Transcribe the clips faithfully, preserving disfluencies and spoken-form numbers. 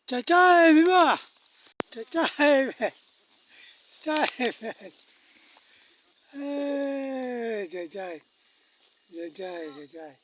Chai chai, Bima. Chai chai, be. Chai, be. Eh, chai chai. Chai chai, chai chai.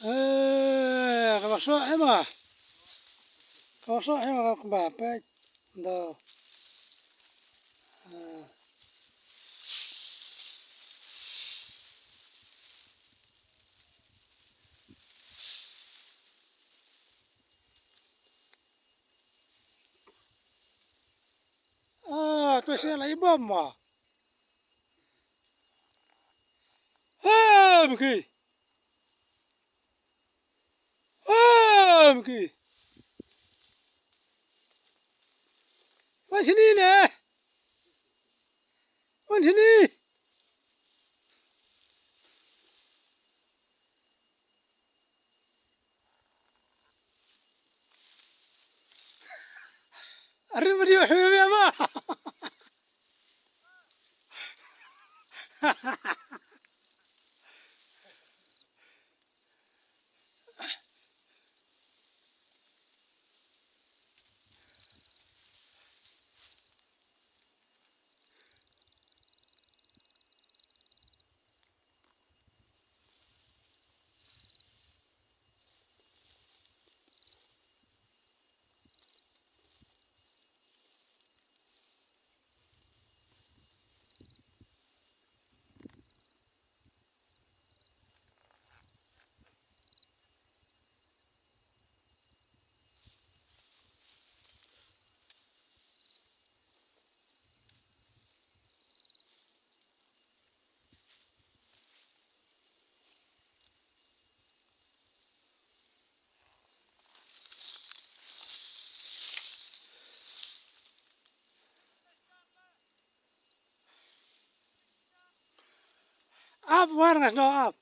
Eh, ka ba soh ema. Ka ba soh ema ka ba pek. Do. Eh. Ah, to sia la ibom ma. Ah, mki. Ah, mki. Wan sini ne. Wan sini. Arre, video, video, video, ma. Ap, war ngas no ap.